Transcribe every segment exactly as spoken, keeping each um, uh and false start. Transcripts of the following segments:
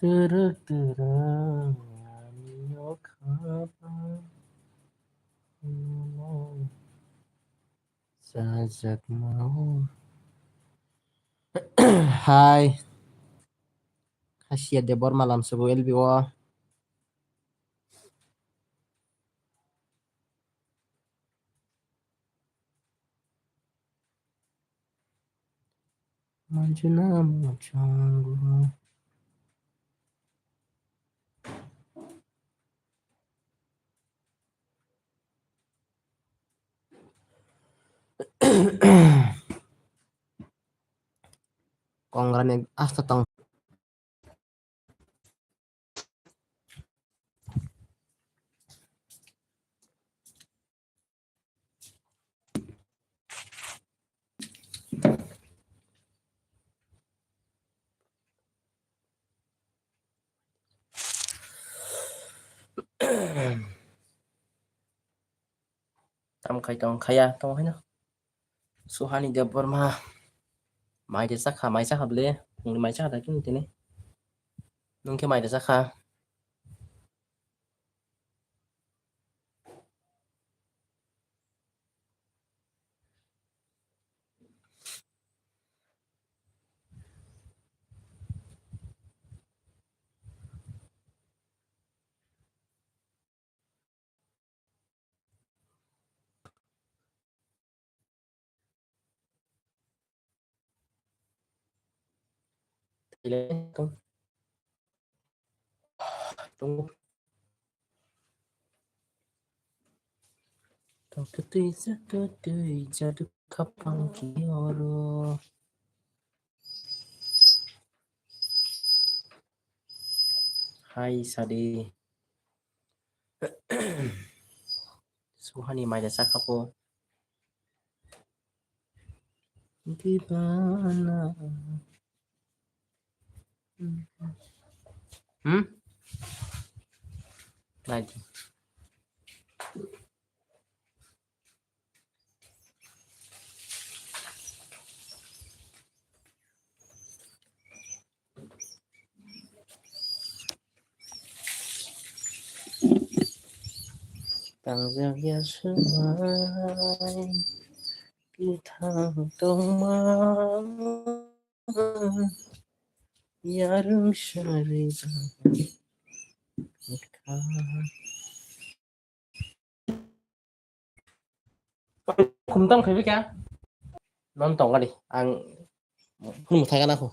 Turu turu ani o khaba. Chajakmao. Hai. Khasiya Debbarma lamsogo L B o. Manjuna muchungo. Kongrani asta tong. Tam khai tong khaya tong haino. Suhani Debbarma. Mai de chakha, mai chakha ble. Nungni mai chakha da kini tini. Nungke mai de chakha. Twi jadu, twi jadu khapang ki oro. Hai sadi. Suhani mai da sakha po. Dibana. Hmm? Lagi. Tangjak ya swmai bithang tongma yarwng sari. Khumtang khaibi kya? Non tong kali. Ang khum thai kana khu.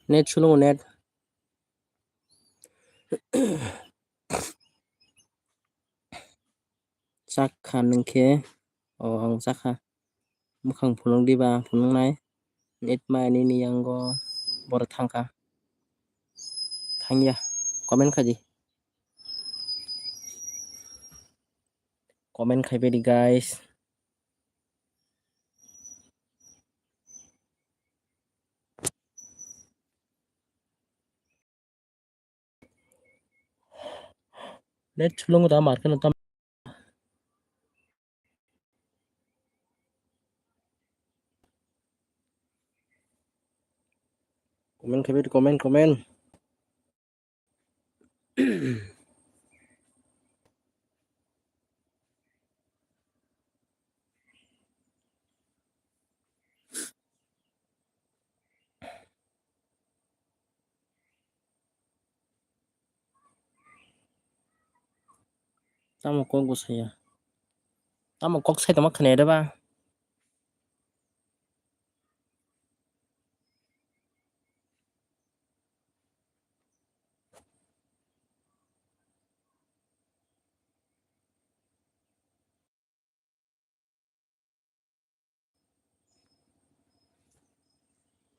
Net slow, net. Chakha nungkhe, o ang chakha. Mukhang phunuk diba, phunuknai. Net ma nini yango boro thangkha. Thangya, comment khaidi. Comment khaibaidi, guys. Net slow da market tam. Comment khaibaidi, comment, comment. Tamo kok bo saya. Tamo kok sai tongma khwnaya de ba?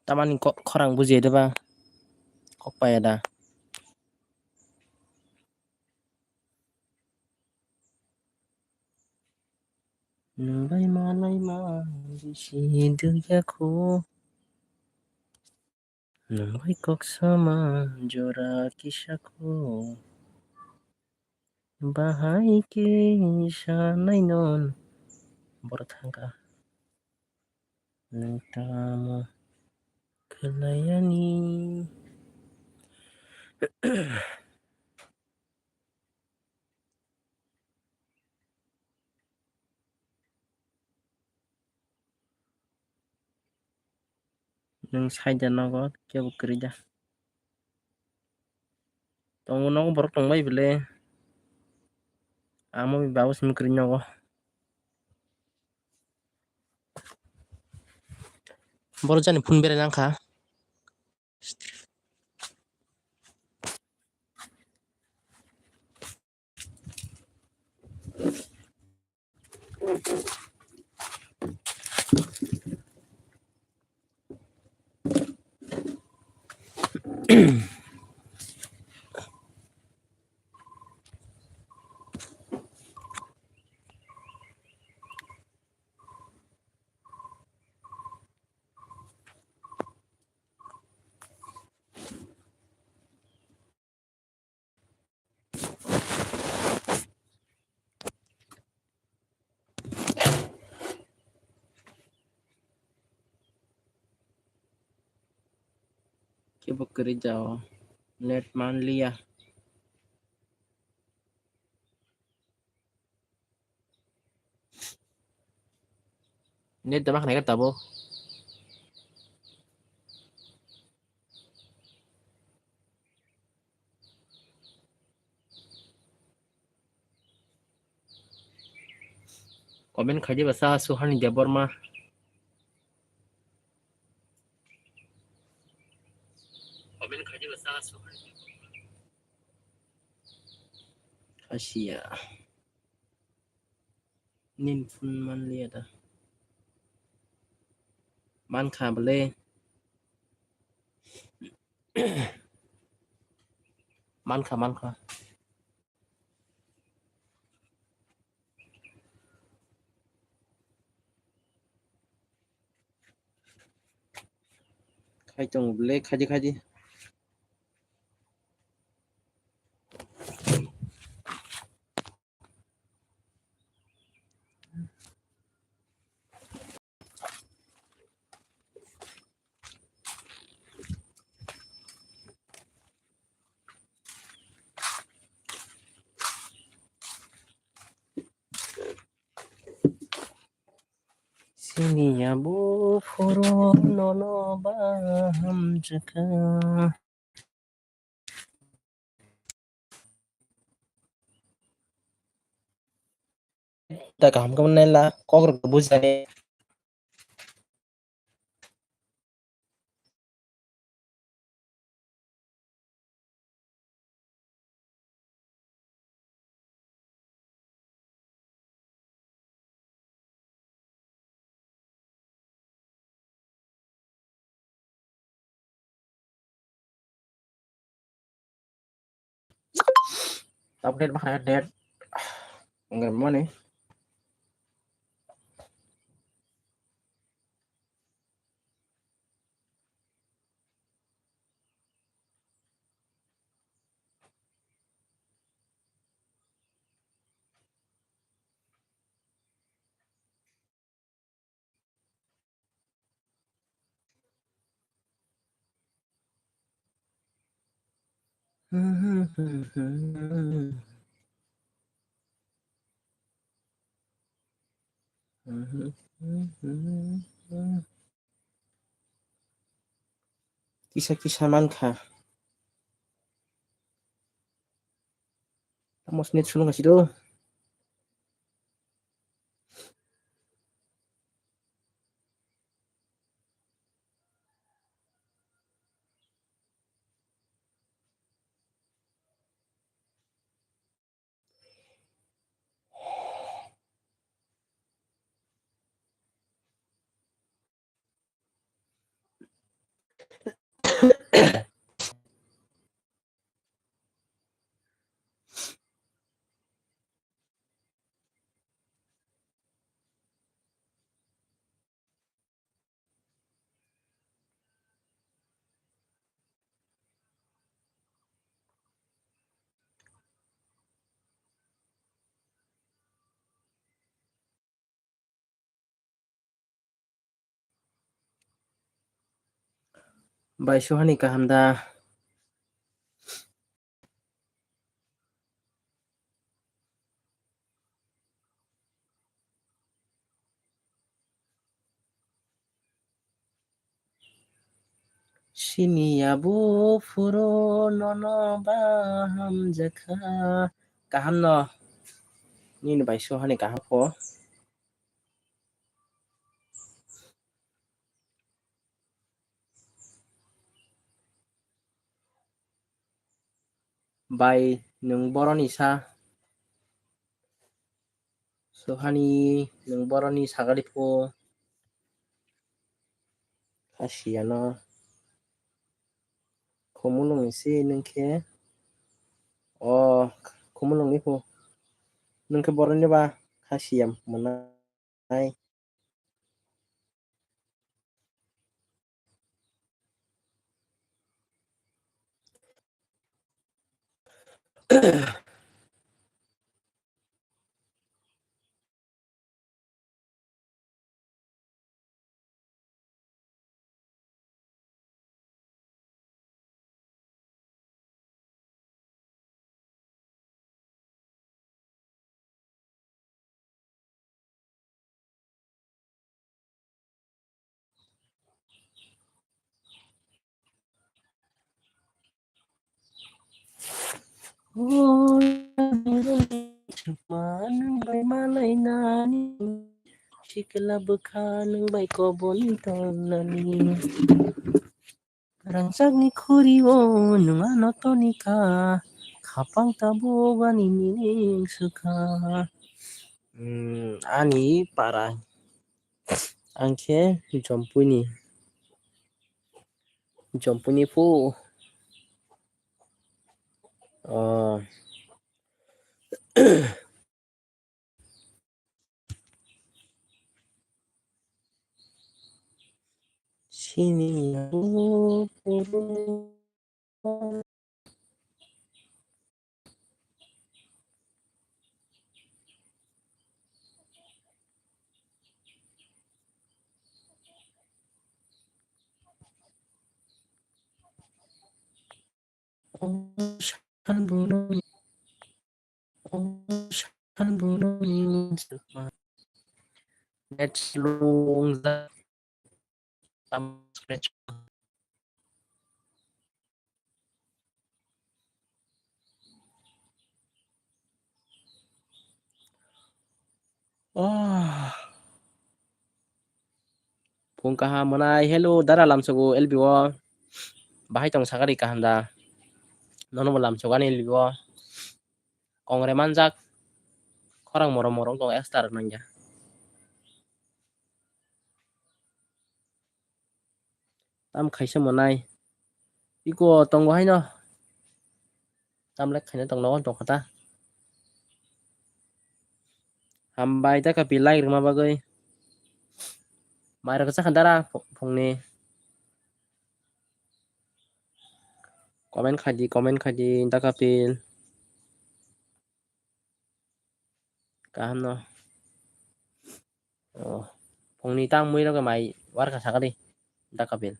Tamani kok khorang bujiya de ba? Kok paya da? Nwng bai malai ma bisi dukya kho. Nwng bai kok sama jora kisa kho. Bahai khe sanai non. Boro thangkha. Nwng tamo khlaiani. Nwng saida nogo kebo kwrwi da. Tongo nogo borok tongbai bwle. Amo babu simi kwrwi nogo. Borok jani phone berai nangkha. Kebo kwrwi jao, net manliya. Net da ma khnai ka tabuk. Comment khaidi bwsa Suhani Debbarma. Comment khaidi bwsa Suhani Debbarma. Khasiya. Nini phone manliya da. Mankha bwle. Mankha, mankha. Khai tongo bwle, khaidi, khaidi. Sini ya buphuru nono bahamjwkha. Da kaham khe nai la, kok rok bujai. Update mana net. Enggak mana? Kisa kisa mankha. Tamo sini sulung kasi do. Bai suhani kaham da? Sini ya buphuru nono bahamjakha. Kaham no. Nini bai suhani kaham kho. Bai, nwng boroni sa. Suhani, nwng boroni sagadi phu. Khasiyano. Khumulwng se nwng khe. O, khumulwng ni phu. Nwng khe boroni ba khasiyam mwnai. O, nwng bai malainani sikla bwkha nwng bai koboni tongnani. Rangchakni khuri-o nwng ano tonikha, khapang tabuk ani mining swkha. Hmm, ani para. Ang khe Jompuini. Jompuini phu. Oh. Sini ya buphuru. Net slow wngjak. Oh. Phung kaham mwnai. Hello, dara lamsogo L B o. Bahai tong sakari kaham da? Nono bo lamsogo ani L B o. Kongre manjak. Khorang morom morom tong extra nangya. Tam khaisa mwnai. Iko tongo haino. Tam lek khaina tong nogo tong kha ta. Hambai da Kapil like rwma bagwi. Mai rok chakha dara phu-, phungni. Comment khaidi, comment khaidi da Kapil. Kaham no. Oh, phungni tang mui rok mai warkha sakadi da Kapil.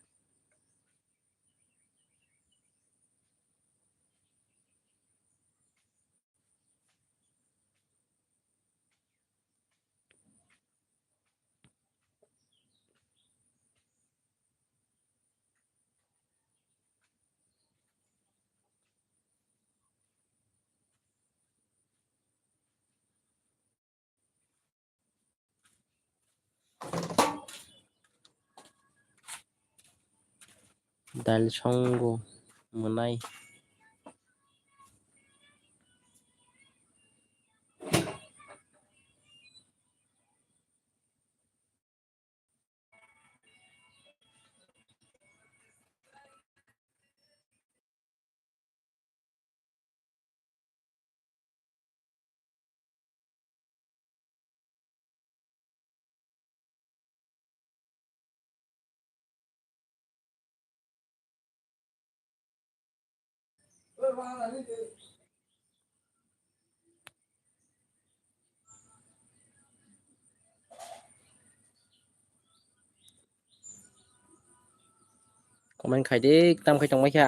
Dal songo mwnai. Comment khaidi, tam khai tongmai kha.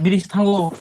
Biri se thango.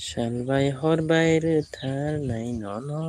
Salbai horbai rwtharnai nono.